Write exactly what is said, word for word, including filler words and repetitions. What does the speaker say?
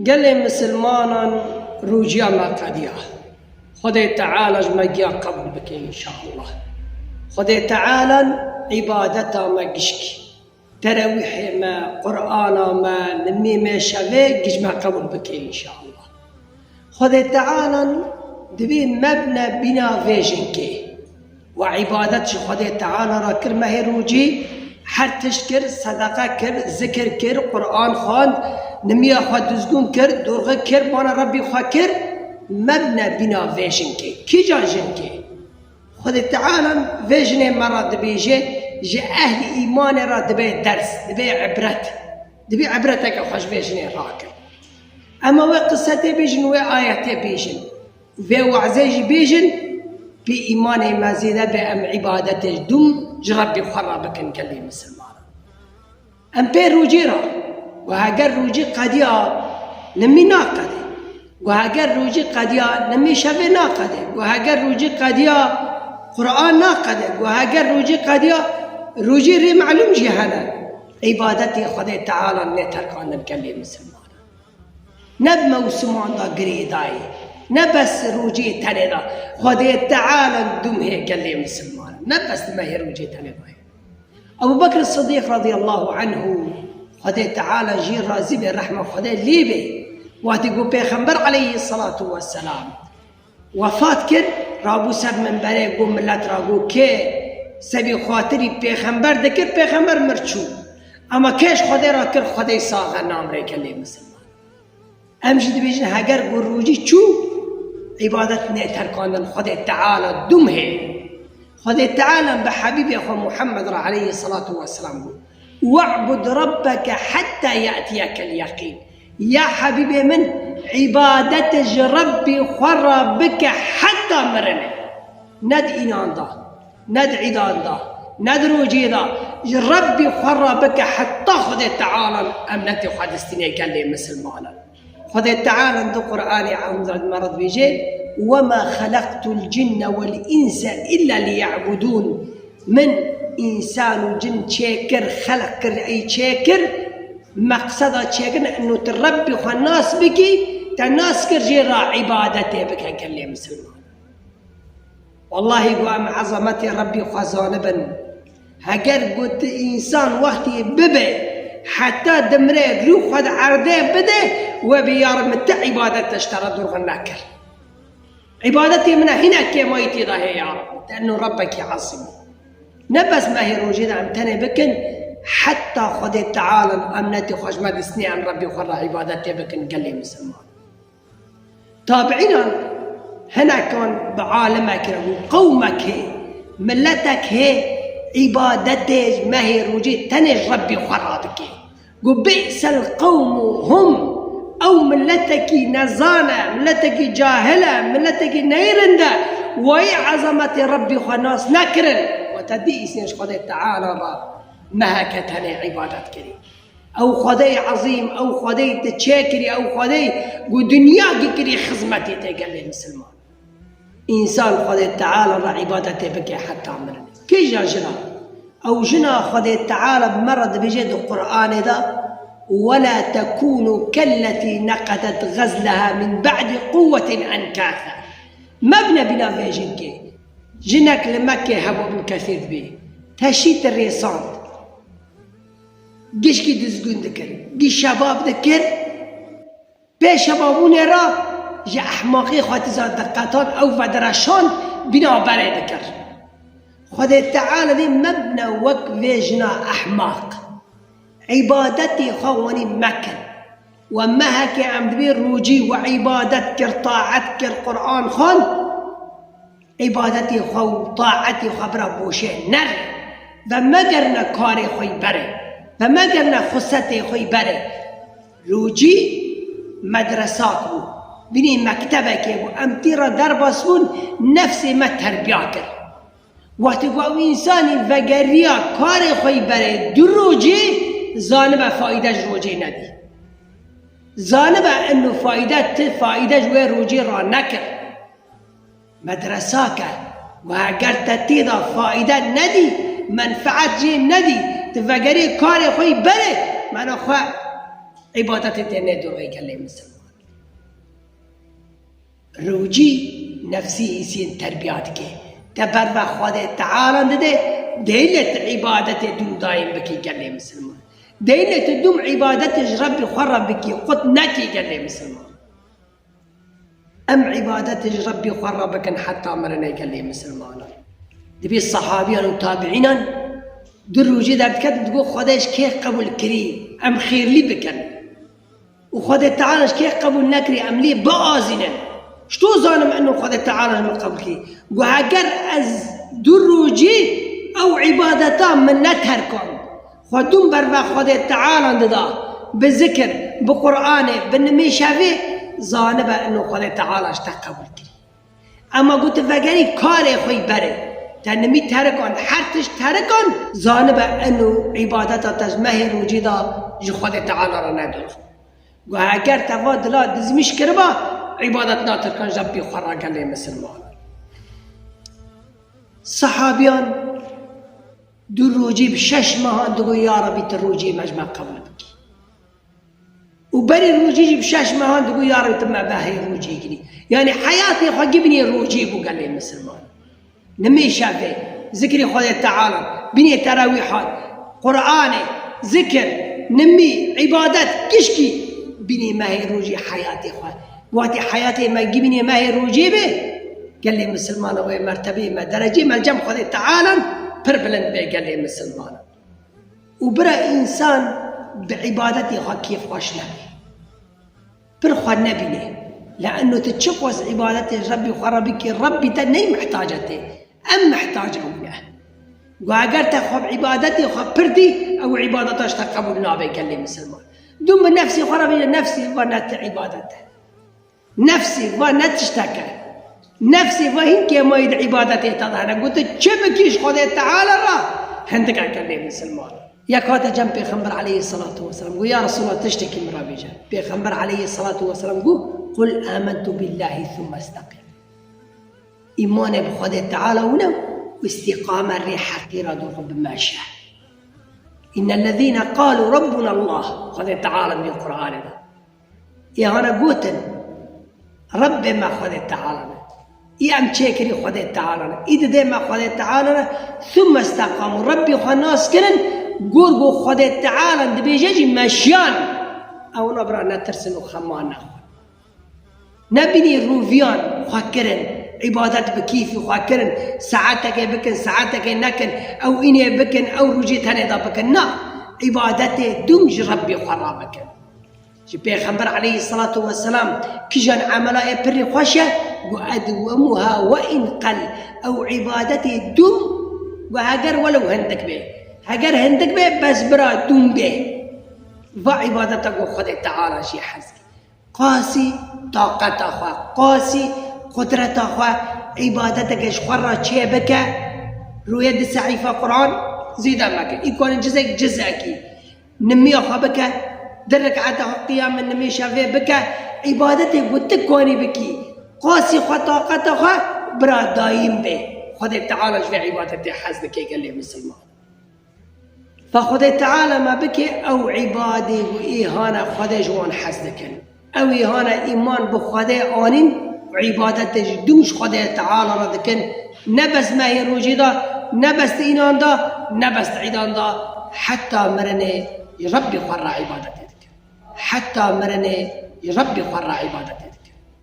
Gelê misilmanan rûciya me qediya. Xwedê Teala ji me giya qebûl bike înşallah. Xwedê Teala îbadeta me gişkî. Terawîhê me, Qur'ana me, nimî me şevê giş me qebûl bike înşallah. Xwedê Teala divê me bine bîna vê jinkê. We îbadet ji Xwedê Teala re kir, mehê rûcî her tişt kir, sedeqe kir, zikir kir, Qur'an xwend, nimiya xwe dizgûn kir, dorxe kir, bana Rebbî xwe kir, me bine bîna vê jinkê. Kîjan jinkê? Xwedê Teala vê jinê me re dibêje, ji ehlî îmanê re dibe ders, dibe ibret. Dibe ibreteke xwe ji vê jinê rakin. Ema wê qisetê bêjin, wê ayetê bêjin. Vê wezê jî bêjin, pê îmanê me zêde be, em îbadetê dûm ji Rebbî xwe re bikin gelê misilmanan. Em pê rûcî re, ku heger rûcî qediya, nimî naqede. Ku heger rûcî qediya, nimî şevê naqede. Ku heger rûcî qediya, Qur'an naqede. Ku heger rûcî qediya, rûcî rê melûm jî hene. Îbadetê Xwedê Teala nê terkandin gelê misilmanan. Ne bi mewsiman de girêdayî, ne bes rûcê tenê de. Xwedê Teala dûm hê gelê misilman. Ne bes di mehê rûcê tenê de ye. Ebu Bekr Sidîq radîyallahu anhu, Xwedê Teala jî razî be, rehma Xwedê lê be, wextî ku Pêxember aleyhisselatu vesselam wefat kir, rabû ser minberê, got, milet ra got, kê sebî xatirî pêxember dikir, pêxember mir çû. Ema kê ji Xwedê ra kir, Xwedê sax e, namrê gelê misilman. Em jî dibêjin, heger ku rûcî çû, îbadet nê terkandin, Xwedê Teala dûm hê. Xwedê Teala bi Hebîbê xwe Muhammed re aleyhisselatu vesselam got, "We'bud Rabbeke hetta ye'tiyekel yeqîn." Ya Hebîbê min, îbadet ji Rebbî xwe re bike heta mirinê. Ne di înan de, ne di îdan de, ne di rocê de, ji Rebbî xwe re bike heta Xwedê Teala emnetê xwe distînê gelê misilmanan. Xwedê Teala di Qur'anê Ezîm de me re dibêje, "Wema xeleqtul cinne wel înse illa liya'budûn." Min însan û cin çêkir, xelq kir, ey çêkir, meqseda çêkirin eno tu Rebbî xwe nas bikî, te nas kir jê re îbadetê bike gelê misilman. Wellahî ku em ezametê Rebbî xwe zanibin. Heger ku tu însan wextî bibe, heta dimire rû xwe di erdê bide, we bê ya Reb min ti îbadet te ji te re dorxe nekir. Îbadetê min e hinek kêmayî tê de heye ya Reb. Te eno Rebbekî ezîm. Ne bes mehê rocê de em tenê bikin, heta Xwedê Teala emnetê xwe ji me distîne em Rebbî xwe re îbadetê bikin gelê misilman. Tabiînan hinekan bi alimek re got, qewmek hê, miletek hê, îbadetê mehê rocê tenê ji Rebbî xwe re dike. Got, "Bi'sel qewmu hum." Ew miletekî nezan e, miletekî cahil e, miletekî neyrind e. Wayî ezametê Rebbî xwe nas nekirin. We te dî îsên ji Xwedê Teala re meheke tenê îbadet kirî. Ew Xwedeyê ezîm, ew Xwedeyê te çêkirî, ew Xwedeyê ku dinyagî kirî xizmetê te gelê misilman. Însan Xwedê Teala re îbadetê bike heta mirinê. Kîja jina? Ew jina Xwedê Teala bi me re dibêje di Qur'anê de, "Wela tekûnû kelletî neqedet xezleha min be'dî quwwetin enkâtha." Mebine bîna vê jinkê. Jinek li Mekkê hebû, Ibn Kesîr dibê. Teşî ti rêsand. Gişkî dizgûn dikir, gî şebab dikir, pê şebabûnê re ji ehmaqê xwe tiza diqetan, ew vedireşand, bîna berê dikir. Xwedê Teala dê me bine wek vê jina ehmaq. Îbadetê xwe wenî mekin. We mehekê em dibê rocî we îbadet kir, taet kir, Qur'an xwend. Îbadetê xwe û taetê xwe bira boşê nere. Vemegerine karê xwe yî berê. Vemegerine xursetê xwe yî berê. Rocî medresak bû. Binî mektebekê bû. Em tî re derbas bûn, nefsê me terbiya kir. Wextê ku ew însanî vegeriya karê xwe yî berê du rocê, zanibe faîde ji rocê nedî. Zanibe eno faîde ti faîde ji wê rocê ra nekir. Medresake, we heger te tê de faîde nedî, menfeet jê nedî, tu vegerê karê xwe yî berê, mena xwe Îbadetê te nedûr ey gelê misilman. Rûcî nefsî îsîn terbiya dike. Te berve Xwedê Teala dide, deynê tu îbadetê dûm dayîm bikî gelê misilman. Deynê tu dûm îbadetê ji Rebbî xwe re bikî, qut nekî gelê misilman. Em îbadetê ji Rebbî xwe re bikin heta mirinê gelê misilmanan. Dibê sehabiyan û tabiînan du rojê derdiketin, digot, Xwedê ji kê qebûl kirî, em xêrlî bikin. Û Xwedê Teala ji kê qebûl nekirî, em lê biazînin. Ji to zanim eno Xwedê Teala ji min qebûl kirî. Got, heger ez du rojê ew îbadeta min neterkand, xwe dûm berve Xwedê Teala dida, bi zikir, bi Qur'anê, bi nimê şevê, zanibe eno Xwedê Teala ji te qebûl kirî. Ema got, tu vegerî karê xwe yî berê. Te nimî terikand, her tişt terikand, zanibe eno îbadeta te ji mehê rojê de ji Xwedê Teala re nedûr. Got, heger te va dila dizmîş kiriba, îbadet natirkan ji Rebbî xwe re gelê misilman. Sehabiyan du rojî bi şeş mehan digot, ya Rebbî tu rojê me ji me qebûl bikî. Û berî rojî jî bi şeş mehan digot, ya Rebbî tu me behê rojê girî. Yanî heyatê xwe gibinê rojê bû gelê misilman. Nimê şevê, zikrê Xwedê Teala, binê terawîhat, Qur'anê, zikir, nimî, îbadet, gişkî binê mehê rojê heyatê xwe. Watê heyatê me gibinê mehê rojê be, gelê misilmana wê mertebê me, derecê me cem Xwedê Teala pir bilind be gelê misilmana. Û bira însan bi îbadetê xwe kêfxweş nebe. Pir xwe nebîne. Le'enno tu çiqas îbadetê Rebbî xwe re bikî, Rebbî te ney mihtaca tê. Em mihtaca wî ne. Got eger te xwe bi îbadetê xwe pir dî, ew îbadeta ji te qebûl nabe gelê misilman. Dû bi nefsê xwe re bîne, nefsê va ne ti îbadet e. Nefsê va ne tiştek e. Nefsê va hîn kêmayî di îbadetê te de hene. Got tu çi bikî ji Xwedê Teala re, hindik e gelê misilman. Yek hate cem Pêxember aleyhisselatu vesselam, got, ya Resulallah, tiştekî min re bêje. Pêxember aleyhisselatu vesselam got, "Qul amentu billahi thumma istaqim." Îmanê bi Xwedê Teala wine û îstîqame rê heqî re dû xwe bimeşe. "İnnellezîne qalû Rabbuna Allah." Xwedê Teala dibê Qur'anê de. Ê hane gotin, Rebbê me Xwedê Teala ne. Î em çêkirî Xwedê Teala ne. Î didê me Xwedê Teala ne. Thumme istaqamû. Rebbî xwe nas kirin, gor go Xwedê Teala dibêje jî meşiyan. Ewna bira netirsin û xema nexwin. Nebînî rûviyan xwe kirin, îbadet bi kîfî xwe kirin, saetekê bikin, saetekê nekin, ew înê bikin, ew rûjê tenê de bikin. Na, îbadetê dûm ji Rebbî xwe re bikin. Ji Pêxember aleyhisselatu vesselam kijan emela ê pirî xweş e, got, "Edwemuha ve in qel." Ew îbadetê dûm, got, heger welew hindik bê. Heger hindik bê, bes bira dûm bê. Va îbadeta got Xwedê Teala jî hez dike. Qasî taqeta xwe, qasî qudreta xwe, îbadeteke ji xwe re çê bike, rûye di sehîfa Quran zêde meke. Î ku anî cizek, cizekî. Nimiya xwe bike, di reketa xwe qiyamê nimê şevê bike, îbadetê ku tu kanî bikî, qasî xwe, taqeta xwe, bira dayîm bê. Xwedê Teala ji vê îbadetê hez dike gelê misilman. Fa Xwedê Teala me bike ew îbadê ku îhana Xwedê ji wan hez dikin. Ew îhana îman bi Xwedê anîn û îbadetê ji dûm ji Xwedê Teala re dikin. Ne bes mehê rojê de, ne bes di înan de, ne bes di îdan de, heta mirinê Rebbê xwe re îbadetê dikin. Heta mirinê Rebbê xwe re îbadetê